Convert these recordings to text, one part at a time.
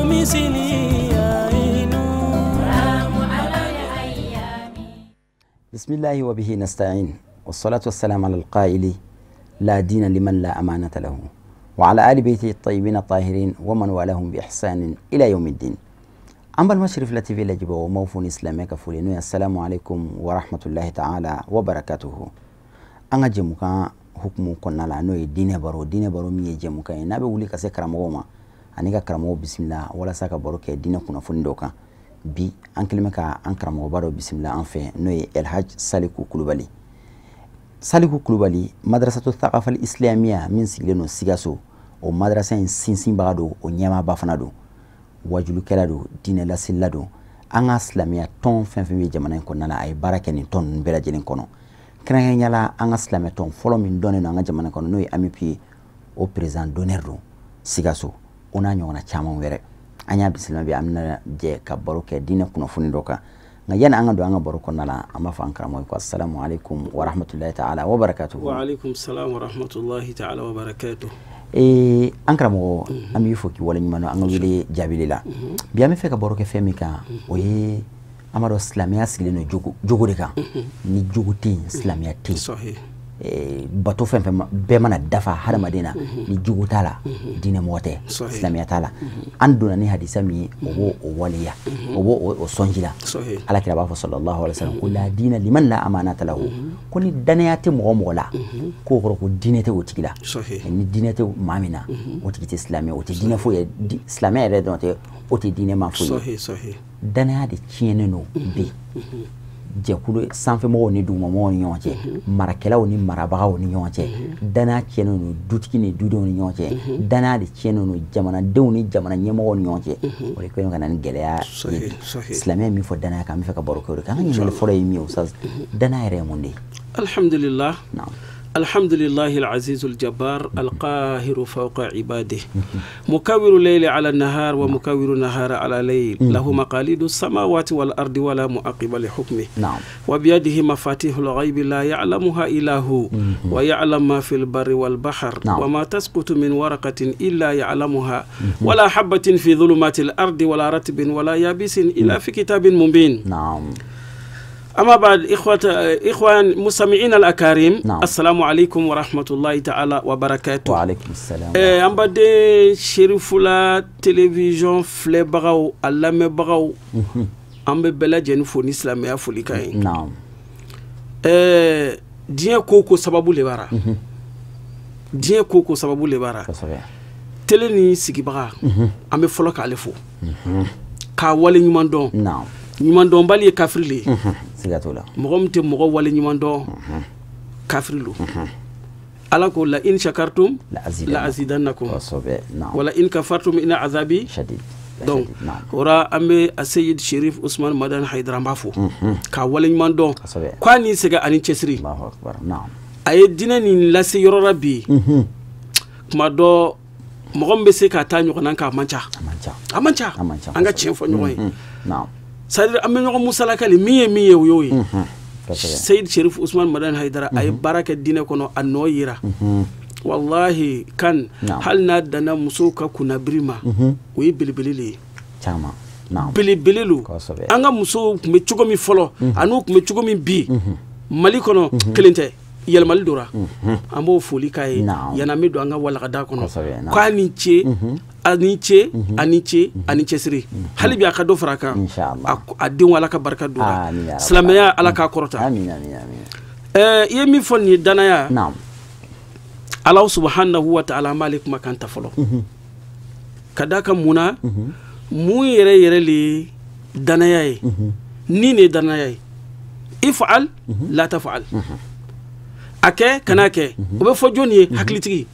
مثلي عين. بسم الله وبه نستعين، والصلاة والسلام على القائل لا دين لمن لا أمانة له، وعلى آل بيته الطيبين الطاهرين ومن والاهم بإحسان إلى يوم الدين. An balima Cherifla TV lajɛbagaw, m'aw fo ni silamɛ ka foli n'o ye assalamu alaikum wa rahmatullahi ta'ala wa barakatuhu. An ka jɛmukan hukumu kɔnɔna la, n'o ye diinɛ baro, diinɛ baro min ye jɛmukan ye n'a bɛ wuli ka se karamɔgɔw ma ani ka karamɔgɔw bisimila walasa ka baro kɛ diinɛ kunnafoni dɔw kan. Bi an kɛlen bɛ ka an karamɔgɔba dɔ bisimila an fɛ, n'o ye Elhaj Saliku Kulubali. Saliku Kulubali, madrasatu thaqafal islamiyya min sigilen don Sikaso, o madrasa in sinsinbaga don, o ɲɛmaaba fana don, wajulukɛla don, diinɛ laselila don. An ka silamɛya tɔn fɛn fɛn bɛ jamana in kɔnɔna la, a ye baara kɛ nin tɔn ninnu bɛɛ lajɛlen kɔnɔ. Kɛrɛnkɛrɛnnenya la, an ka silamɛ tɔn fɔlɔ min dɔnnen don an ka jamana kɔnɔ, n'o ye AMUPI ye, o président d'honneur don Sikaso, o n'a ɲɔgɔnna caman wɛrɛ. An y'a bisimila bi, an bɛna jɛ ka baro kɛ diinɛ kunnafoni dɔ kan. Nka yani an ka don an ka baro kɔnɔna la, an b'a fɔ an karamɔgɔ ye ko assalamu alaikum wa rahmatullahi ta'ala wa barakatuhu. Wa alaikum salam wa rahmatullahi ta'ala wa barakatuhu. An karamɔgɔ, an b'i fo k'i waleɲuman dɔn an ka wele jaabili la. Bi an bɛ fɛ ka baro kɛ fɛn min kan, o ye an b'a dɔn silamɛya sigilen don jogo de kan. Ni jogo tɛ yen, silamɛya tɛ yen. Bato fɛn fɛn bɛɛ mana dafa hadamaden na, ni jogo t'a la, diinɛ mɔgɔ tɛ, silamɛya t'a la. An donna ni hadisa min ye, o b'o o waleya, o b'o o sɔnji la. Ala kira b'a fɔ sallallahu alaihi wasallam ko la diina liman la amanata lahu, ko ni danaya tɛ mɔgɔ mɔgɔ la, k'o kɔrɔ ko diinɛ tɛ o tigi la. Ni diinɛ tɛ maa min na, o tigi tɛ silamɛ, o tɛ diinɛ foyi ye, silamɛ yɛrɛ dɔrɔn tɛ, o tɛ diinɛ ma foyi ye. Danaya de tiɲɛnen don bi jɛkulu sanfɛmɔgɔw ni dugumamɔgɔw ni ɲɔgɔn cɛ, marakɛlaw ni marabagaw ni ɲɔgɔn cɛ, danaya tiɲɛnen don dutigi ni dudenw ni ɲɔgɔn cɛ, danaya de tiɲɛnen don jamanadenw ni jamana ɲɛmɔgɔw ni ɲɔgɔn cɛ. O de kɛlen ka na ni gɛlɛya ye. Silamɛya min fɔ danaya kan, an bɛ fɛ ka baro kɛ o de kan. An ka ɲininkali fɔlɔ ye min ye, Ustaz, danaya yɛrɛ ye mun de ye? Alhamdulillah. الحمد لله العزيز الجبار القاهر فوق عباده، مكور الليل على النهار ومكور النهار على الليل، له مقاليد السماوات والأرض ولا معقب لحكمه، وبيده مفاتيح الغيب لا يعلمها إلا هو، ويعلم ما في البر والبحر، وما تسقط من ورقة إلا يعلمها، ولا حبة في ظلمات الأرض ولا رطب ولا يابس إلا في كتاب مبين. أما بعد، إخوان مستمعين الأكارم، السلام عليكم ورحمة الله تعالى وبركاته. وعليكم السلام. An baden Cherifla télévision filɛbagaw a lamɛnbagaw, an bɛ bɛɛ lajɛlen fo ni silamɛya folikan ye. Diɲɛ ko ko sababu le b'a la. Diɲɛ ko ko sababu le b'a la. Télé ni sigibaga, an bɛ fɔlɔ k'ale fo, k'a wale ɲuman dɔn. Ɲuman dɔnbali ye kafiri le ye. Siga t'o la. Mɔgɔ min tɛ mɔgɔ wale ɲuman dɔn, kafiri lo. Ala ko la in shakartum la azidannakum wala in kafartum ina azabi shadid. Donc ora an bɛ a Seyid Cherif Ousmane Madani Haidara, an b'a fo k'a wale ɲuman dɔn, k'a ni sɛgɛn ani cɛsiri. A ye diinɛ nin lase yɔrɔ la bi, kuma dɔ mɔgɔ min bɛ se k'a taa ɲɔgɔn na k'a man ca, a man ca, an ka tiɲɛ fɔ ɲɔgɔn ye. C'est-à-dire an bɛ ɲɔgɔn musalakali, min ye min ye o y'o ye. Seyid Cherif Ousmane Madani Haidara, a ye baara kɛ diinɛ kɔnɔ, a nɔ yera. Wallahi kan, hali n'a danna musow ka kunnabiri ma, o ye belebele le ye. Belebele lo. An ka musow tun bɛ cogo min fɔlɔ, ani tun bɛ cogo min bi Mali kɔnɔ, kelen tɛ, yɛlɛmali dora. An b'o foli k'a ye yanni an bɛ don an ka walagada kɔnɔ. K'a ni ce, a ni ce, a ni ce, a ni cɛsiri. Hali bi a ka dɔ fara a kan, a denw Ala ka barika don la, silamɛya Ala k'a kɔrɔta. I ye min fɔ nin ye danaya, Ala subhanahu wa ta'ala, an b'ale kumakan ta fɔlɔ. Ka d'a kan mun na, mun yɛrɛ yɛrɛ le ye danaya ye? Ni nin ye danaya ye, if'al la taf'al, a kɛ kana kɛ, o bɛ fɔ jɔnni ye? Hakilitigi.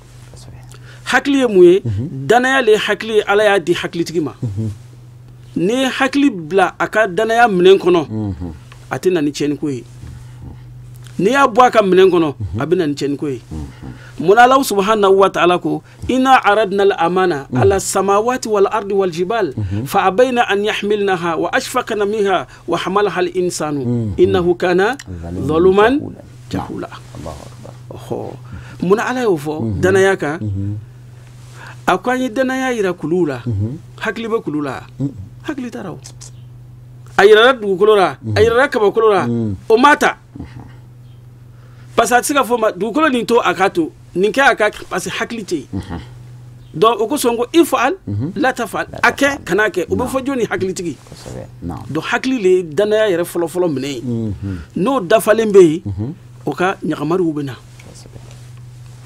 Hakili ye mun ye? Danaya le hakili ye, Ala y'a di hakilitigi ma. Ni ye hakili bila a ka danaya minɛn kɔnɔ, a tɛ na ni tiɲɛniko ye. N'i y'a bɔ a ka minɛn kɔnɔ, a bɛ na ni tiɲɛniko ye. Mun Ala subhanahu wa ta'ala ko inna aradna al-amana ala samawati wal ardi wal jibal fa abayna an yahmilnaha wa ashfaqna minha wa hamalaha al-insanu innahu kana zaluman jahula. Allahu akbar. Mun Ala y'o fɔ danaya kan? A ko an ye danaya yira kuluw la, hakili bɛ kulu la, hakili t'a la o. A yirala dugukolo la, a yirala kabakolo la, o ma ta. Parce que a tɛ se ka fɔ ma dugukolo nin to a ka to nin kɛ a ka, parce que hakili tɛ yen. Donc o kosɔn ko ifal la tafal, a kɛ kana kɛ, o bɛ fɔ jɔn ni hakilitigi. Donc hakili le ye danaya yɛrɛ fɔlɔfɔlɔ minɛ ye. N'o dafalen bɛ yen, o ka ɲagamariw bɛ na.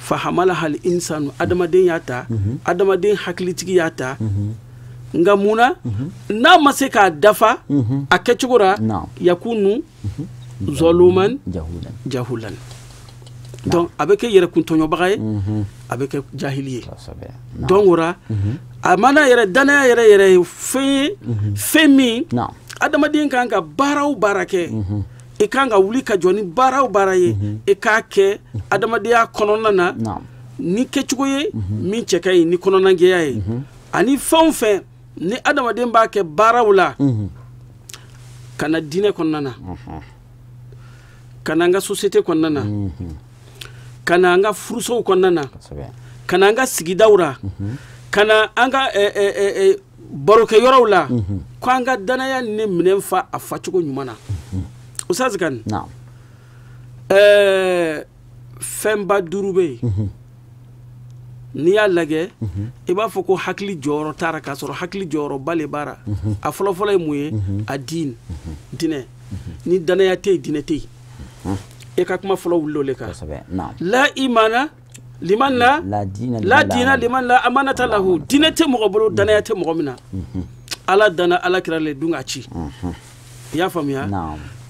Fahamala hal insanu, adamaden y'a ta, adamaden hakilitigi y'a ta. Nka mun na n'a ma se k'a dafa a kɛcogo la, yakunu zoluman jahulan. Donc a bɛ kɛ yɛrɛkuntɔɲɔbaga ye, a bɛ kɛ jahili ye. Donc o la a mana yɛrɛ danaya yɛrɛ yɛrɛ ye fɛn ye, fɛn min adamaden kan ka baara o baara kɛ, i kan ka wuli ka jɔ ni baara o baara ye, i k'a kɛ adamadenya kɔnɔna na ni kɛcogo ye min cɛ ka ɲi ni kɔnɔnajɛya ye, ani fɛn o fɛn ni adamaden b'a kɛ baaraw la, ka na diinɛ kɔnɔna na, ka na an ka société kɔnɔna na, ka na an ka furusow kɔnɔna na, ka na an ka sigidaw la, ka na an ka barokɛyɔrɔw la, ko an ka danaya ni minɛn fa a facogo ɲuman na. Ustaz Kane, fɛnba duuru bɛ yen, n'i y'a lajɛ i b'a fɔ ko hakili jɔyɔrɔ t'a la, k'a sɔrɔ hakili jɔyɔrɔba le b'a la. A fɔlɔfɔlɔ ye mun ye? A diin, diinɛ. Ni danaya tɛ yen, diinɛ tɛ yen. E ka kuma fɔlɔ wuli o le kan. La imana liman la la diina liman la amanata lahu. Diinɛ tɛ mɔgɔ bolo, danaya tɛ mɔgɔ min na. Ala danna ala kira le dun k'a ci. I y'a faamuya?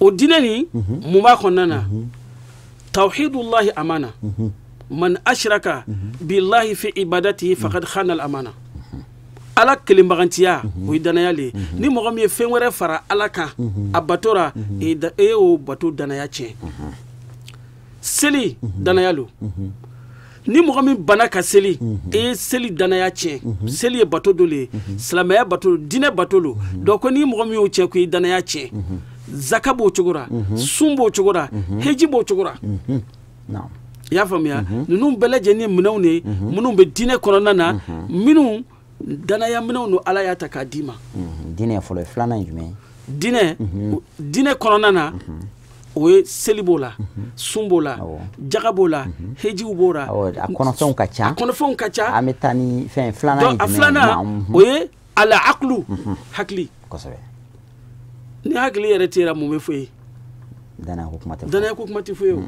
O diinɛ nin mun b'a kɔnɔna na? Tawhidullahi amana. Man ashraka billahi fi ibadatihi faqad khana al-amana. Ala kelenbagantiya o ye danaya le ye. Ni mɔgɔ min ye fɛn wɛrɛ fara ala kan a bato ra, e y'o bato danaya tiɲɛ. Seli danaya lo. Ni mɔgɔ min banna ka seli, e ye seli danaya tiɲɛ. Seli ye bato dɔ le ye, silamɛya bato, diinɛ bato lo. Donc ko ni mɔgɔ min y'o tiɲɛ, ko i ye danaya tiɲɛ. Zaka b'o cogo la, sun b'o cogo la, heji b'o cogo la. I y'a faamuya? Ninnu bɛɛ lajɛlen ye minɛnw de ye minnu bɛ diinɛ kɔnɔna na, minnu danaya minɛnw don, ala y'a ta k'a d'i ma. Diinɛ fɔlɔ ye, filanan ye jumɛn ye? Diinɛ kɔnɔna na, o ye seli b'o la, sun b'o la, jaga b'o la, hejiw b'o la. A kɔnɔfɛnw ka ca. A kɔnɔfɛnw ka ca. An bɛ taa ni fɛn filanan ye jumɛn ye? A filanan o ye ala akulu, hakili. Kosɛbɛ. Ni hakili yɛrɛ tɛ yen, mun bɛ fɔ ye? Danaya ko kuma tɛ fɔ. Danaya ko kuma tɛ fɔ ye o.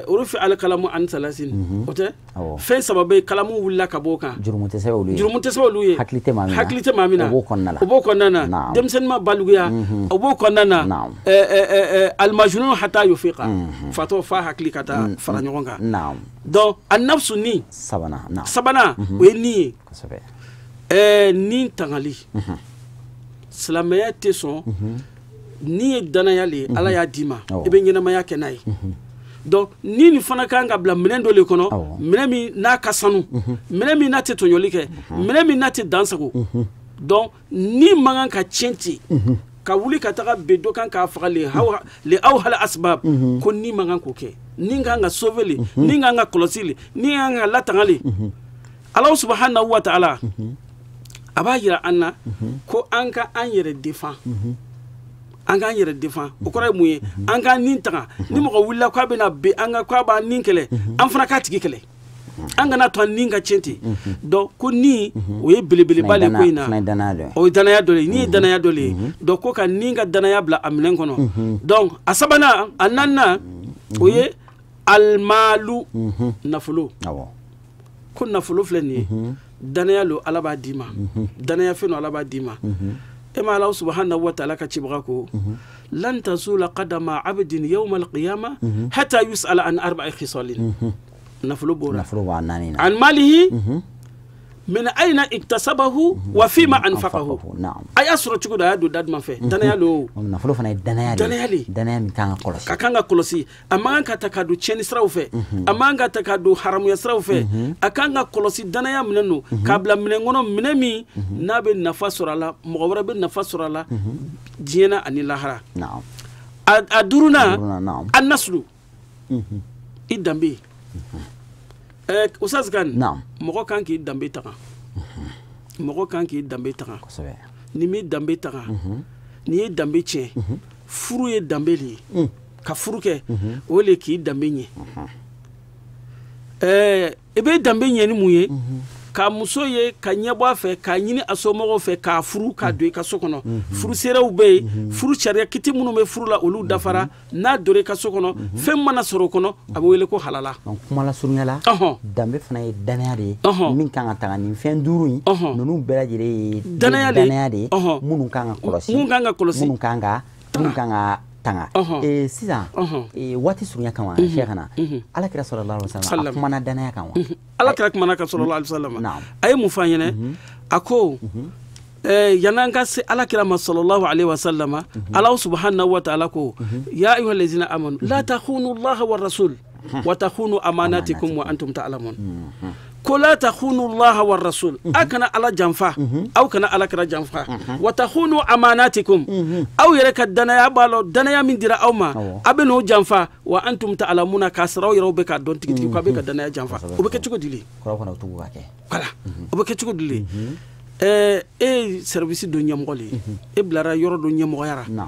Rufi alikalamu ani salasin, o tɛ fɛn saba bɛ yen, kalamu wulila ka bɔ o kan. Jurumu tɛ sɛbɛn olu ye. Jurumu tɛ sɛbɛn olu ye. Hakili tɛ maa min na. Hakili tɛ maa min na. O b'o kɔnɔna la. O b'o kɔnɔna na. Denmisɛnnin ma balikuya, o b'o kɔnɔna na. Alimajunun hata yufiqa, fatɔ fa hakili ka taa fara ɲɔgɔn kan. Donc a nafsu ni. Sabanan. Sabanan o ye ni ye. Kosɛbɛ. Ni tangali. Silamɛya tɛ sɔn. Ni ye danaya le ye, ala y'a d'i ma, i bɛ ɲɛnamaya kɛ n'a ye. Donc ni nin fana kan ka bila minɛn dɔ le kɔnɔ, minɛn min n'a ka sanu, minɛn min n'a tɛ tɔɲɔli kɛ, minɛn min n'a tɛ dan sago. Donc ni man kan ka tiɲɛ ten, ka wuli ka taga ben dɔ kan k'a faga le aw hali asbab, ko ni man kan k'o kɛ. Ni kan ka sauver le, ni kan ka kɔlɔsi le, ni kan ka latanga le. Ala subahanahu wa ta'ala a b'a yira an na ko an ka an yɛrɛ défend. An k'an yɛrɛ défend, o kɔrɔ ye mun ye? An k'an nin tanga. Ni mɔgɔ wulila k'a bɛna ben an ka, k'a b'an nin kɛlɛ, an fana k'a tigi kɛlɛ. An kana to an nin ka tiɲɛ ten. Donc ko nin o ye belebeleba le ko in na. O ye danaya dɔ le ye. Nin ye danaya dɔ le ye. Donc ko ka nin ka danaya bila a minɛn kɔnɔ. Donc a sabanan, a naaninan, o ye alimalu, nafolo. Ko nafolo filɛ nin ye, danaya lo, ala b'a d'i ma. Danaya fɛn lo, ala b'a d'i ma. Ema Allah subhanahu wa ta'ala ka cibaga ko lan tazula qadama abdin yawm al-qiyamah hatta yus'ala an arba'i khisalin. Nafolo bora. Nafolo b'a naani na. An malihi min ayna iktasabahu wa fima anfaqahu. A y'a sɔrɔ cogo di, a y'a don da jumɛn fɛ? Danaya lo. Nafolo fana ye danaya de ye. Danaya le. Danaya min kan ka kɔlɔsi. Ka kan ka kɔlɔsi. A man kan ka ta ka don tiɲɛni siraw fɛ. A man kan ka ta ka don haramuya siraw fɛ. A kan ka kɔlɔsi danaya minɛn don, k'a bila minɛn kɔnɔ, minɛn min n'a bɛ nafa sɔrɔ a la, mɔgɔ wɛrɛ bɛ nafa sɔrɔ a la, diɲɛ na ani lahara. A duurunan, a nasulu, i danbe. Oustaz Kane, mɔgɔ kan k'i danbe taga. Mɔgɔ kan k'i danbe taga. Ni m'i danbe taga, n'i ye danbe tiɲɛ, furu ye danbe de ye. Ka furu kɛ, o le k'i danbe ɲɛ. I bɛ danbe ɲɛ ni mun ye? Ka muso ye, ka ɲɛbɔ a fɛ, k'a ɲini a somɔgɔw fɛ, k'a furu, k'a don i ka so kɔnɔ. Furu seerew bɛ yen, furu sariya kiti minnu bɛ furu la, olu dafara. N'a donna i ka so kɔnɔ, fɛn mana sɔrɔ o kɔnɔ, a bɛ wele ko halala. Donc kuma lasurunya la, danbe fana ye danaya de ye, min kan ka taga nin fɛn duuru in, ninnu bɛɛ lajɛlen ye danaya de ye, minnu kan ka kɔlɔsi, minnu kan ka tanga. Sisan waati surunya kama, Cheikhana, Ala kira sallallahu alaihi wasallam a kumana danaya kan wa? Ala kira kumana kan sallallahu alaihi wasallam. A ye mun fɔ an ɲɛna? A ko yan'an ka se Ala kira ma sallallahu alaihi wasallam, Ala subhanahu wa ta'ala ko ya ayyuhallazina amanu la takhunu Allaha war rasul wa takhunu amanatikum wa antum ta'lamun. Ko la takhunu Allaha war rasul, a kana Ala janfa, aw kana Ala kira janfa, wa takhunu amanatikum, aw yɛrɛ ka danaya b'a la, danaya min dira aw ma, a bɛ n'o janfa, wa antum ta'lamuna, k'a sɔrɔ aw yɛrɛw bɛ k'a dɔn tigitigi k'a bɛ ka danaya janfa. O bɛ kɛ cogo di le? Voilà, o bɛ kɛ cogo di le? E ye service dɔ ɲɛmɔgɔ le ye, e bilara yɔrɔ dɔ ɲɛmɔgɔya la,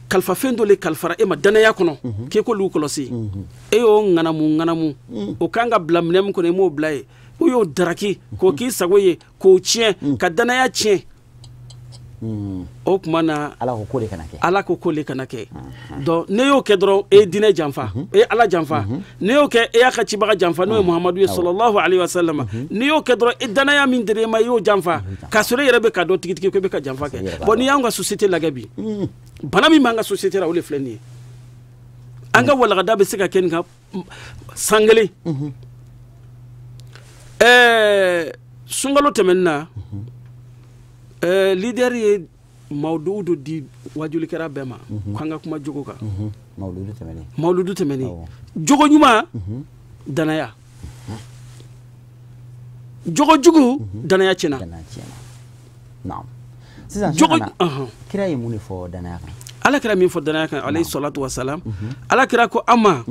kalifafɛn dɔ le kalifara e ma danaya kɔnɔ k'e k'olu kɔlɔsi, e y'o ŋanamu o kan ka bila minɛn min kɔnɔ, e m'o bila ye, o y'o daraki k'o k'i sago ye, k'o tiɲɛ, ka danaya tiɲɛ. O tuma na Ala ko k'o de kana kɛ. Ala ko k'o de kana kɛ. Donc ne y'o kɛ dɔrɔn, e ye diinɛ janfa, e ye Ala janfa. Ne y'o kɛ, e y'a ka cibaga janfa, n'o ye Muhamadu ye sallallahu alaihi wasallam. N'i y'o kɛ dɔrɔn, e danaya min dira e ma, i y'o janfa, k'a sɔrɔ e yɛrɛ bɛ k'a dɔn tigitigi ko e bɛ ka janfa kɛ. Bon, n'i y'anw ka société lajɛ bi, bana min b'an ka société la, o de filɛ nin ye. An ka walagada bɛ se ka kɛ nin kan san kelen. Sunkalo tɛmɛnen na, leader ye mawudu dɔ di wajulikɛla bɛɛ ma, k'an ka kuma jogo kan. Mawuludu tɛmɛnen. Jogo ɲuman, danaya. Jogo jugu, danaya tiɲɛna. Sisan Cheikhana, kira ye mun de fɔ danaya kan? Ala kira min fɔ danaya kan, alayhi salatu wa salam, Ala kira ko an ma,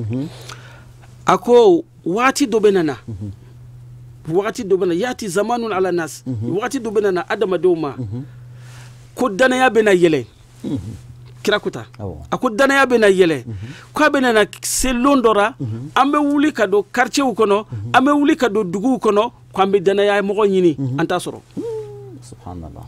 a ko waati dɔ bɛ na, wagati dɔ bɛ na, yati zamanun ala nas, wagati dɔ bɛ na adamadenw ma, ko danaya bɛ na yɛlɛ. Kira ko ta, a ko danaya bɛ na yɛlɛ, k'a bɛ na se lon dɔ la, an bɛ wuli ka don quartier kɔnɔ, an bɛ wuli ka don duguw kɔnɔ, k'an bɛ danaya mɔgɔ ɲini, an t'a sɔrɔ. Subhanallah.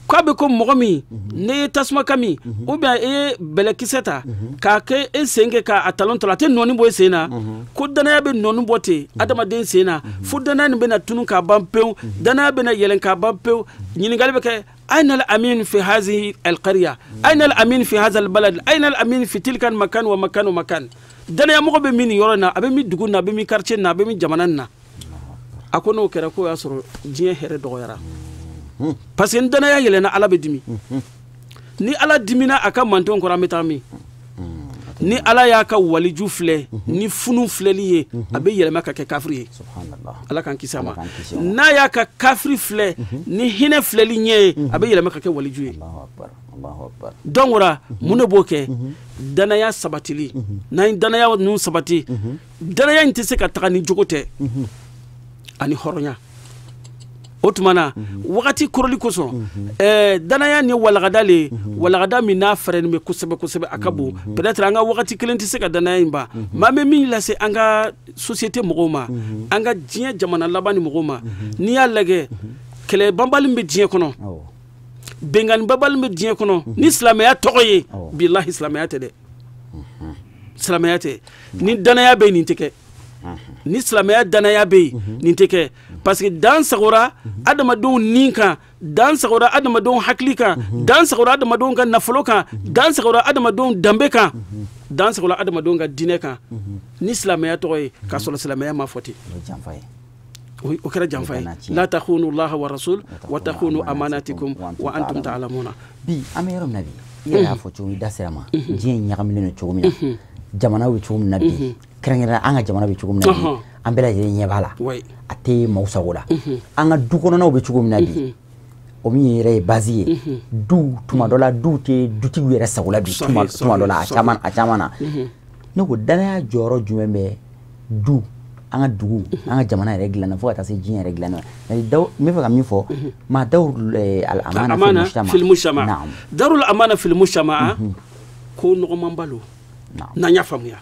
K'a bɛ ko mɔgɔ min, ne ye tasuma kami, ou bien e ye bɛlɛkisɛ ta k'a kɛ e sen kɛ k'a talon tɔrɔ, a tɛ nɔɔni bɔ e sen na, ko danaya bɛ nɔɔni bɔ ten adamaden sen na, fo danaya nin bɛna tunun k'a ban pewu, danaya bɛna yɛlɛn k'a ban pewu. Ɲininkali bɛ kɛ, ayna al-amin fi hazihi al-qarya, ayna al-amin fi hadha al-balad, ayna al-amin fi tilka al-makan wa makan wa makan. Danaya mɔgɔ bɛ min nin yɔrɔ in na, a bɛ min dugu in na, a bɛ min quartier in na, a bɛ min jamana in na. A ko n'o kɛra, k'o y'a sɔrɔ diɲɛ hɛrɛ dɔgɔyara. Parce que ni danaya yɛlɛnna, Ala bɛ dimi. Ni Ala dimina a ka mantonw kɔrɔ, an bɛ taa min? Ni Ala y'a ka waliju filɛ, ni funu filɛli ye, a bɛ yɛlɛma ka kɛ kafiri ye. Ala k'an kisi a ma. N'a y'a ka kafiri filɛ, ni hinɛ filɛli ɲɛ ye, a bɛ yɛlɛma ka kɛ waliju ye. Donc o la, mun de b'o kɛ? Danaya sabatili. N'an ye danaya ninnu sabati, danaya in tɛ se ka taga ni jogo tɛ, ani hɔrɔnya. O tuma na, wagati koroli kosɔn, danaya ni walagada le, walagada min n'a fɛrɛnin bɛ kosɛbɛ kosɛbɛ, a ka bon. Peut-être an ka wagati kelen tɛ se ka danaya in ban. Mais an bɛ min lase an ka société mɔgɔw ma, an ka diɲɛ jamana laban ni mɔgɔw ma, n'i y'a lajɛ, kɛlɛ banbali bɛ diɲɛ kɔnɔ, bɛnkanni banbali bɛ diɲɛ kɔnɔ, ni silamɛya tɔgɔ ye, bilahi silamɛya tɛ dɛ. Silamɛya tɛ. Ni danaya bɛ yen, nin tɛ kɛ. Ni silamɛya danaya bɛ yen, nin tɛ kɛ. Parce que dan sagora adamadenw nin kan, dan sagora adamadenw hakili kan, dan sagora adamadenw ka nafolo kan, dan sagora adamadenw danbe kan, dan sagora adamadenw ka diinɛ kan, ni silamɛya tɔgɔ ye, k'a sɔrɔ silamɛya ma fɔ ten. O kɛra janfa ye. La takhunu Allaha wa rasul wa takhunu amanatikum wa antum ta'lamuna. Bi an bɛ yɔrɔ min na bi, i yɛrɛ y'a fɔ cogo min, i da sera ma, diɲɛ ɲagaminen don cogo min na, jamana bɛ cogo min na bi, kɛrɛnkɛrɛnnenya an ka jamana bɛ cogo min na bi, an bɛɛ lajɛlen ɲɛ b'a la, a tɛ maaw sago la. An ka du kɔnɔnaw bɛ cogo min na bi, o min yɛrɛ ye base ye, du tuma dɔ la, du tɛ dutigiw yɛrɛ sago la bi, tuma dɔ la, a caman na. Ne ko danaya jɔyɔrɔ jumɛn bɛ du an ka dugu, an ka jamana yɛrɛ dilanna fo ka taa se diɲɛ yɛrɛ dilanna. N bɛ fɛ ka min fɔ, ma dawru al-amana fil mujtama. Darul amana fil mujtama ko nɔgɔmanba lo. N'an y'a faamuya,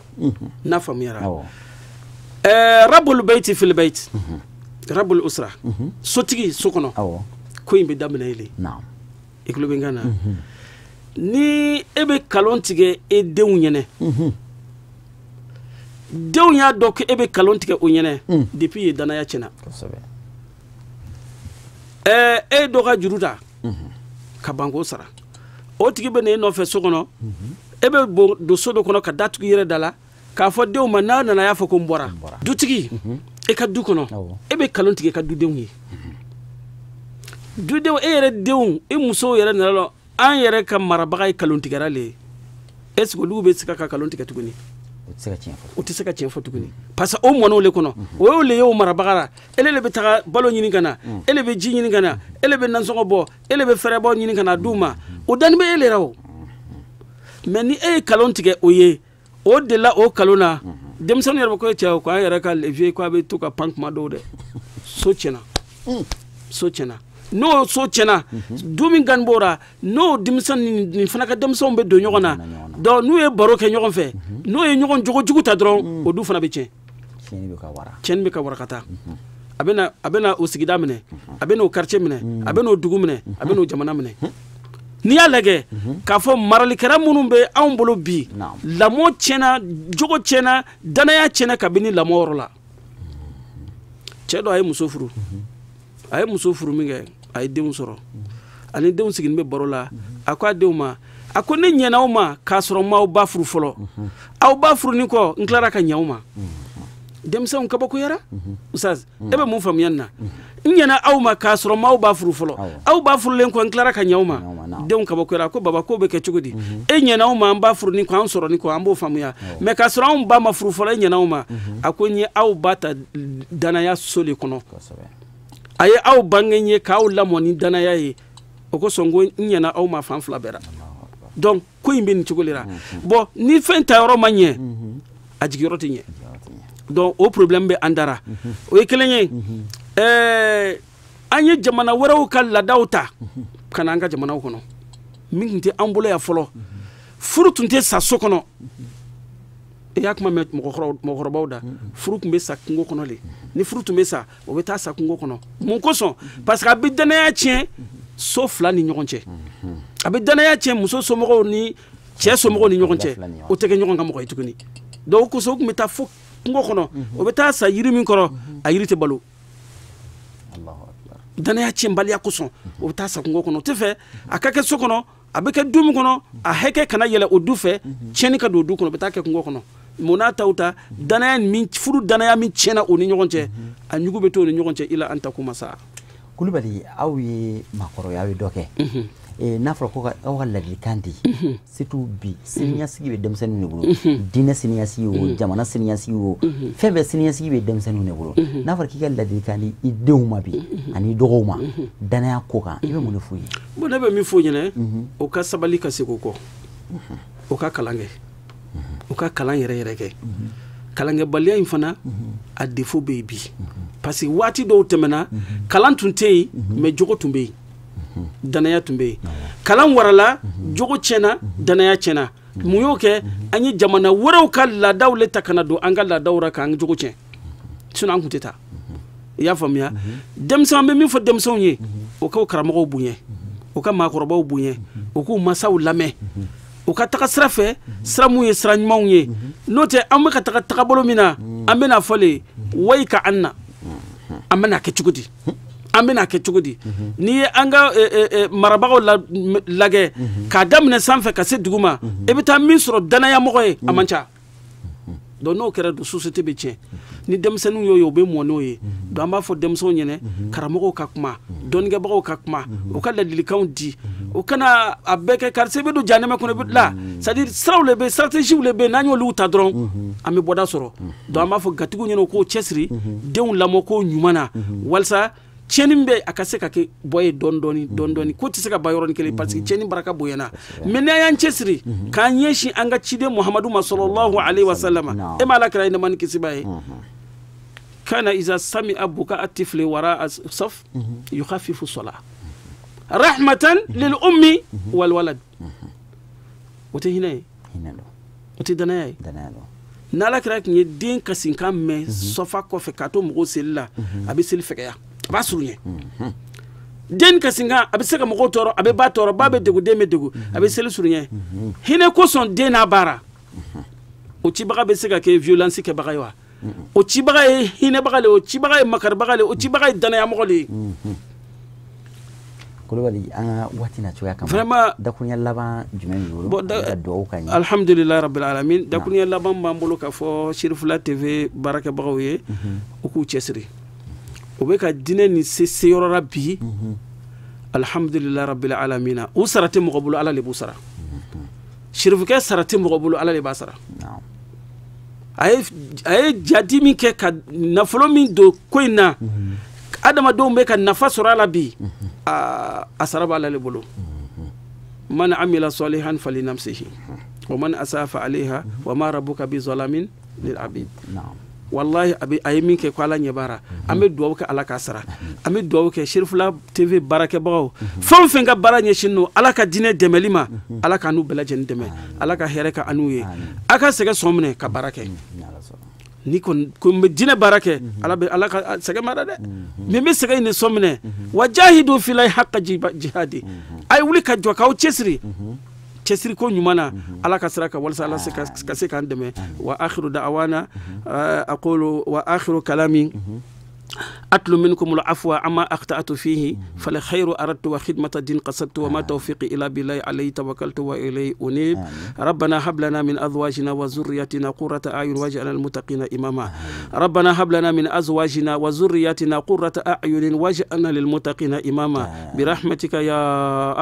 n'a faamuyara. Rabbul bayti fil bayt, rabbul usra, sotigi so kɔnɔ, ko in bɛ daminɛ yen de. I tulo bɛ n kan na. Ni e bɛ kalon tigɛ e denw ɲɛnɛ, denw y'a dɔn ko e bɛ kalon tigɛ o ɲɛnɛ depuis ye danaya tiɲɛna. E ye dɔ ka juru ta ka ban k'o sara, o tigi bɛ na e nɔfɛ so kɔnɔ, e bɛ don so dɔ kɔnɔ ka da tugu i yɛrɛ da la k'a fɔ denw ma n'a nana y'a fɔ ko n bɔra. Dutigi, e ka du kɔnɔ, e bɛ kalon tigɛ i ka dudenw ye. Dudenw, e yɛrɛ denw, e musow yɛrɛ nana la, an yɛrɛ ka marabaga ye kalontigɛra le ye. Est ce que olu bɛ se ka kalon tigɛ tuguni? O tɛ se ka tiɲɛ fɔ tuguni. Parce que o mɔn'o le kɔnɔ, o y'o le ye o marabaga la. E le bɛ taga balo ɲini ka na, e le bɛ ji ɲini ka na, e le bɛ nasɔngɔ bɔ, e le bɛ fɛrɛbɔ ɲini ka na d'u ma. O dani bɛ e le la o. Mais ni e ye kalon tigɛ o ye, o de la o kalon na, denmisɛnnin yɛrɛ bɛ ko cɛ ko an yɛrɛ ka levier ko a bɛ to ka pan kuma dɔw dɛ. So tiɲɛna. So tiɲɛna. N'o so tiɲɛna, du min gan b'o la, n'o denmisɛnnin nin fana ka denmisɛnw bɛ don ɲɔgɔn na, donc n'u ye baro kɛ ɲɔgɔn fɛ, n'o ye ɲɔgɔn jogojugu ta dɔrɔn, o du fana bɛ tiɲɛ. Tiɲɛni bɛ ka wara ka taa. A bɛ na o sigida minɛ, a bɛ n'o quartier minɛ, a bɛ n'o dugu minɛ, a bɛ n'o jamana minɛ. N'i y'a lajɛ k'a fɔ maralikɛla minnu bɛ anw bolo bi, lamɔ tiɲɛna, jogo tiɲɛna, danaya tiɲɛna kabini lamɔ yɔrɔ la. Cɛ dɔ a ye muso furu, a ye muso furu min kɛ, a ye denw sɔrɔ. Ani denw sigilen bɛ baro la, a ko a denw ma, a ko ne ɲɛna aw ma k'a sɔrɔ n m'aw ba furu fɔlɔ, aw ba furu ni kɔ n tilara ka ɲɛ aw ma. Denmisɛnw kabakoyara. Ustaz, e bɛ mun faamuya nin na? N ɲɛna aw ma k'a sɔrɔ m'aw ba furu fɔlɔ, aw ba furulen kɔ n tilara ka ɲɛ aw ma. Denw kabakoyara, ko baba k'o bɛ kɛ cogo di? E ɲɛna aw ma an ba furu ni kɔ, an sɔrɔ ni kɔ, an b'o faamuya. Mais k'a sɔrɔ anw ba ma furu fɔlɔ, e ɲɛna aw ma. A ko n ye aw ba ta danaya so de kɔnɔ, a ye aw bange n ye k'aw lamɔ ni danaya ye, o kosɔn ko n ɲɛna aw ma fan fila bɛɛ la. Donc ko in bɛ nin cogo de la. Bon, ni fɛn ta yɔrɔ ma ɲɛ, a jigiyɔrɔ tɛ ɲɛ. Donc o problème bɛ an dara. O ye kelen ye. An ye jamana wɛrɛw ka laadaw ta ka na an ka jamanaw kɔnɔ, min tun tɛ an bolo yan fɔlɔ. Furu tun tɛ sa so kɔnɔ. I y'a kuma mɛn mɔgɔkɔrɔbaw da, furu tun bɛ sa kungo kɔnɔ de. Ni furu tun bɛ sa, o bɛ taa sa kungo kɔnɔ. Mun kosɔn? Parce que a bɛ danaya tiɲɛ so fila ni ɲɔgɔn cɛ, a bɛ danaya tiɲɛ muso somɔgɔw ni cɛ somɔgɔw ni ɲɔgɔn cɛ, o tɛ kɛ ɲɔgɔn ka mɔgɔ ye tuguni. Donc o kosɔn o tun bɛ taa fo kungo kɔnɔ, o bɛ taa sa yiri min kɔrɔ, a yiri tɛ balo. Danaya tiɲɛbaliya kosɔn o bɛ taa sa kungo kɔnɔ. O tɛ fɛ a ka kɛ so kɔnɔ, a bɛ kɛ du min kɔnɔ, a hakɛ kana yɛlɛ o du fɛ, tiɲɛni ka don o du kɔnɔ, o bɛ taa kɛ kungo kɔnɔ. Mun n'a taw ta, danaya min, furu danaya min tiɲɛna o ni ɲɔgɔn cɛ, a ɲugu bɛ to o ni ɲɔgɔn cɛ ila an ta kuma sa. Kulubali, aw ye maakɔrɔ ye, aw ye dɔ kɛ. N'a fɔra ko aw ka ladilikan di, surtout bi siniɲɛsigi bɛ denmisɛnninw de bolo, diinɛ siniɲɛsigi o, jamana siniɲɛsigi o, fɛn bɛɛ siniɲɛsigi bɛ denmisɛnninw de bolo. N'a fɔra k'i ka ladilikan di i denw ma bi ani i dɔgɔw ma danaya ko kan, i bɛ mun de f'u ye? Bon, ne bɛ min f'u ɲɛna, o ka sabali ka segin o kɔ, o ka kalan kɛ, o ka kalan yɛrɛ yɛrɛ kɛ. Kalankɛbaliya in fana a défaut bɛ yen bi, parce que waati dɔw tɛmɛna, kalan tun tɛ yen, mais jogo tun bɛ yen, danaya tun bɛ yen. Kalan warala, jogo tiɲɛna, danaya tiɲɛna. Mun y'o kɛ? An ye jamana wɛrɛw ka laadaw le ta ka na don an ka laadaw la k'an jogo tiɲɛ, sinon an tun tɛ taa. I y'a faamuya? Denmisɛnw, an bɛ min fɔ denmisɛnw ye, o k'o karamɔgɔw bonya, o ka maakɔrɔbaw bonya, o k'u masaw lamɛn, o ka taga sira fɛ, sira mun ye sira ɲumanw ye. N'o tɛ, an bɛ ka taga tagabolo min na, an bɛna fɔ le wayi ka an na, an bɛna kɛ cogo di? An bɛna kɛ cogo di? N'i ye an ka marabagaw lajɛ k'a daminɛ sanfɛ ka se dugu ma, i bɛ taa min sɔrɔ danayamɔgɔ ye, a man ca. Donc n'o kɛra, société bɛ tiɲɛ. Ni denmisɛnninw y'o ye, u bɛ mɔ n'o ye. Donc an b'a fɔ denmisɛnw ɲɛna, karamɔgɔw ka kuma, dɔnnikɛbagaw ka kuma, u ka ladilikanw di, o kana a bɛɛ kɛ karisa i bɛ don jahanama kɔnɔ, i bɛ la. C'est à dire siraw de bɛ, stratégie de bɛ, n'an y'olu ta dɔrɔn, an bɛ bɔda sɔrɔ. Donc an b'a fɔ gatigiw ɲɛna, u k'o cɛsiri, denw lamɔ ko ɲuman na, walasa tiɲɛni bɛ a ka se ka kɛ bɔ ye dɔɔni dɔɔni dɔɔni dɔɔni. Ko tɛ se ka ban yɔrɔnin kelen, parce que tiɲɛni baraka bonyana. Mais n'an y'an cɛsiri k'an ɲɛsin an ka ciden Muhamadu ma sallallahu alaihi wa sallam, e ma Ala kira ye nɛɛma ni kisi b'a ye, Kana iza sami'a buka at-tifli wara as-saf yukhaffifu salah rahmatan lil ummi wal walad. O tɛ hinɛ ye, o tɛ danaya ye. N'Ala kɛra tun ye den kasinkan mɛn sɔfa kɔfɛ k'a to mɔgɔw seli la, a bɛ seli fɛgɛya, a b'a surunya. Den kasinkan a bɛ se ka mɔgɔw tɔɔrɔ, a bɛ ba tɔɔrɔ, ba bɛ degun, den bɛ degun, a bɛ seli surunya. Hinɛ kosɔn den n'a baara. O cibaga bɛ se ka kɛ violence kɛbaga ye wa? O cibaga ye hinɛbaga le, o cibaga ye makaribaga le, o cibaga ye danayamɔgɔ le ye. Kulubali, an ka waati na cogoya kama, vraiment dakurunya laban jumɛn b'i bolo ka dugawu ka ɲɛ? Alhamdulilayi rabbil alamin. Dakurunya laban b'an bolo k'a fɔ Cherifila TV baarakɛbagaw ye, u k'u cɛsiri. U bɛ ka diinɛ nin se seyɔrɔ la bi. Alhamdulilayi rabbil alamin. U sara tɛ mɔgɔ bolo, Ala de b'u sara. Cherifukɛ sara tɛ mɔgɔ bolo, Ala de b'a sara. A ye jadi min kɛ ka nafolo min don ko in na, adamadenw bɛ ka nafa sɔrɔ a la bi, a sara b'Ala de bolo. Man amila salihan falinafsihi wa man asaa fa alayha wa ma rabbuka bi zalamin lil abid. Wallahi a ye min kɛ ko Ala ɲɛ b'a la. An bɛ dugawu kɛ Ala k'a sara. An bɛ dugawu kɛ Cherifila TV baarakɛbagaw, fɛn o fɛn ka baara ɲɛsin don Ala ka diinɛ dɛmɛli ma, Ala k'an n'u bɛɛ lajɛlen dɛmɛ, Ala ka hɛrɛ kɛ an n'u ye. A ka sɛgɛ sɔn minɛ ka baara kɛ. Ni ko n bɛ diinɛ baara kɛ, Ala bɛ Ala ka sɛgɛ mara dɛ. Min bɛ sɛgɛ in de sɔn minɛ, wa jahidu filahi haqqa jihadi. A ye wuli ka jɔ k'aw cɛsiri. Cɛsiri ko ɲuman na Ala ka sira kan, walasa Ala ka se k'an dɛmɛ. Wa akhiru da'wana aqulu wa akhiru kalami أطلب منكم العفو عما أخطأت فيه، فالخير أردت وخدمة الدين قصدت، وما توفيقي إلا بالله عليه توكلت وإليه أنيب. ربنا هب لنا من أزواجنا وذرياتنا قرة أعين واجعلنا للمتقين إماما. ربنا هب لنا من أزواجنا وذرياتنا قرة أعين واجعلنا للمتقين إماما برحمتك يا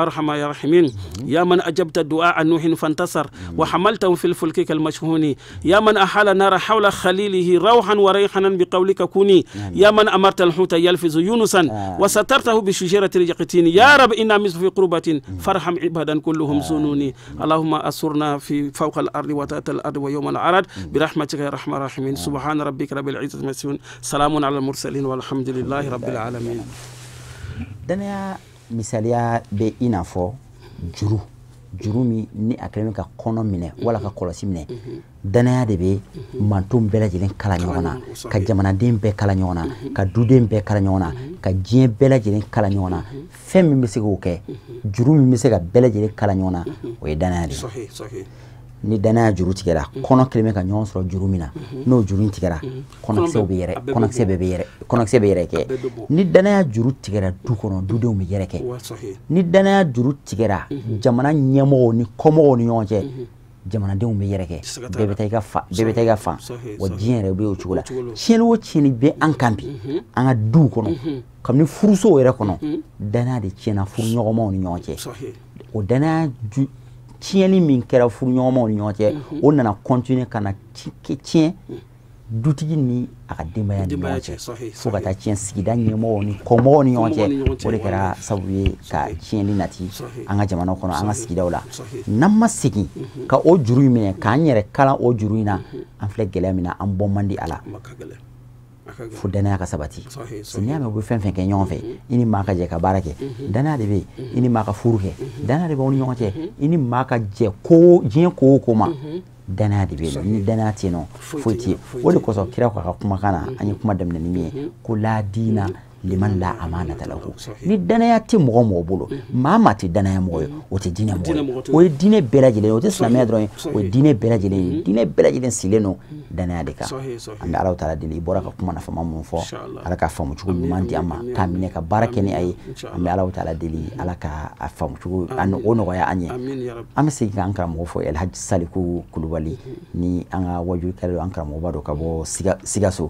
أرحم يا راحمين. يا من أجبت دعاء نوح فانتصر وحملته في الفلك كالمشحون. يا من أحال نار حول خليله روحا وريحانا بقولك كوني. يا من أمرت الحوت يلفظ يونسا وسترته بشجرة اليقطين. يا رب إنا مثل في قربة فارحم عبادا كلهم زنوني. اللهم أسرنا في فوق الأرض وتحت الأرض ويوم العرض برحمتك يا أرحم الراحمين. سبحان ربك رب العزة عما يصفون، سلام على المرسلين والحمد لله رب العالمين. Danaya misaliya bɛ i n'a fɔ juru, juru min ni a kɛlen bɛ ka kɔnɔ minɛ wala ka kɔlɔsi minɛ. Danaya de bɛ manton bɛɛ lajɛlen kala ɲɔgɔn na, ka jamanaden bɛɛ kala ɲɔgɔn na, ka duden bɛɛ kala ɲɔgɔn na, ka diɲɛ bɛɛ lajɛlen kala ɲɔgɔn na. Fɛn min bɛ se k'o kɛ, juru min bɛ se ka bɛɛ lajɛlen kala ɲɔgɔn na, o ye danaya de ye. Ni danaya juru tigɛra, kɔnɔ kelen bɛ ka ɲɔgɔn sɔrɔ juru min na, n'o juru in tigɛra, kɔnɔkisɛw bɛ yɛrɛ, kɔnɔkisɛ bɛɛ bɛ yɛrɛ, kɔnɔkisɛ bɛ yɛrɛ kɛ. Ni danaya juru tigɛra du kɔnɔ, dudenw bɛ yɛrɛ kɛ. Ni danaya juru tigɛra jamana ɲɛmɔgɔw ni kɔmɔgɔw ni ɲɔgɔn cɛ, jamanadenw bɛ yɛrɛ kɛ, bɛɛ bɛ taa i ka fa, bɛɛ bɛ taa i ka fan. Wa diɲɛ yɛrɛ bɛ o cogo la. Tiɲɛni o tiɲɛni bɛ an kan bi, an ka duw kɔnɔ, kabini furusow yɛrɛ kɔnɔ, danaya de tiɲɛna furuɲɔgɔnmaw ni ɲɔgɔn cɛ. O danaya tiɲɛni min kɛra furuɲɔgɔnmaw ni ɲɔgɔn cɛ, o nana continuer ka na tiɲɛ dutigi ni a ka denbaya ni ɲɔgɔn cɛ, fo ka taa tiɲɛ sigida ɲɛmɔgɔw ni kɔmɔgɔw ni ɲɔgɔn cɛ. O de kɛra sababu ye ka tiɲɛni nati an ka jamana kɔnɔ, an ka sigidaw la. N'an ma segin ka o juru in minɛ, k'an yɛrɛ kalan o juru in na, an filɛ gɛlɛya min na, an bɔ man di a la. Fo danaya ka sabati. N'i y'a mɛn u bɛ fɛn fɛn kɛ ɲɔgɔn fɛ, i ni maa ka jɛ ka baara kɛ, danaya de bɛ yen. I ni maa ka furu kɛ, danaya de b'aw ni ɲɔgɔn cɛ. I ni maa ka jɛ ko diɲɛ ko o ko ma, danaya de bɛ yen nɔ. Ni danaya tɛ yen nɔ, foyi tɛ yen. O de kosɔn kira ko a ka kumakan na, an ye kuma daminɛ ni min ye, ko la diina liman la amanata lahu. Ni danaya tɛ mɔgɔ mɔgɔ bolo, maa maa tɛ danaya mɔgɔ ye, o tɛ diinɛ mɔgɔ ye. O ye diinɛ bɛɛ lajɛlen ye, o tɛ silamɛya dɔrɔn ye, o ye diinɛ bɛɛ lajɛlen ye. Diinɛ bɛɛ lajɛlen sigilen don danaya de kan. An bɛ Alahu taala deli, i bɔra ka kuma nafama mun fɔ, Ala ka faamu cogo ɲuman di an ma, k'a minɛ ka baara kɛ ni a ye. An bɛ Alahu taala deli, Ala ka a faamu cogo o nɔgɔya an ye. An bɛ segin k'an karamɔgɔ fɔ, Elhaji Saliku Kulubali, ni an ka wajulikɛla don, an karamɔgɔba don ka bɔ Sikaso.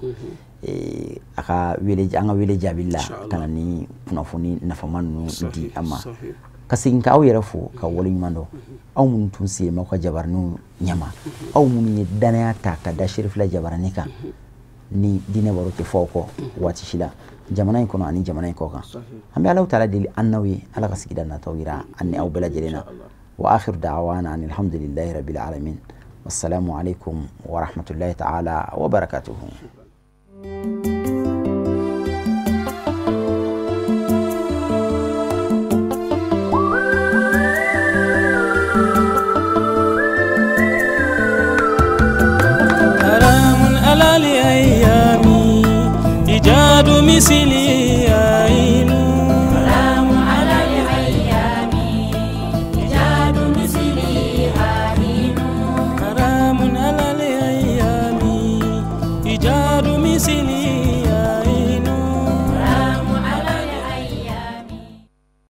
A ka wele, an ka wele jaabi la ka na ni kunnafoni nafama ninnu di an ma. Ka segin k'aw yɛrɛ fo ka waleɲuman dɔn, aw minnu tun sigilen b'aw ka jabaraniw ɲɛma, aw minnu ye danaya ta ka da Cherifila jabarani kan, ni diinɛ baro tɛ fɔ aw kɔ waati si la, jamana in kɔnɔ ani jamana in kɔ kan. An bɛ Alahu taala deli an n'aw ye, Ala ka sigida nataw yira an ni aw bɛɛ lajɛlen na. Wa akhiru da'wana alhamdulillahi rabbil alamin. Wassalamu alaikum wa rahmatullahi ta'ala wa barakatuhu.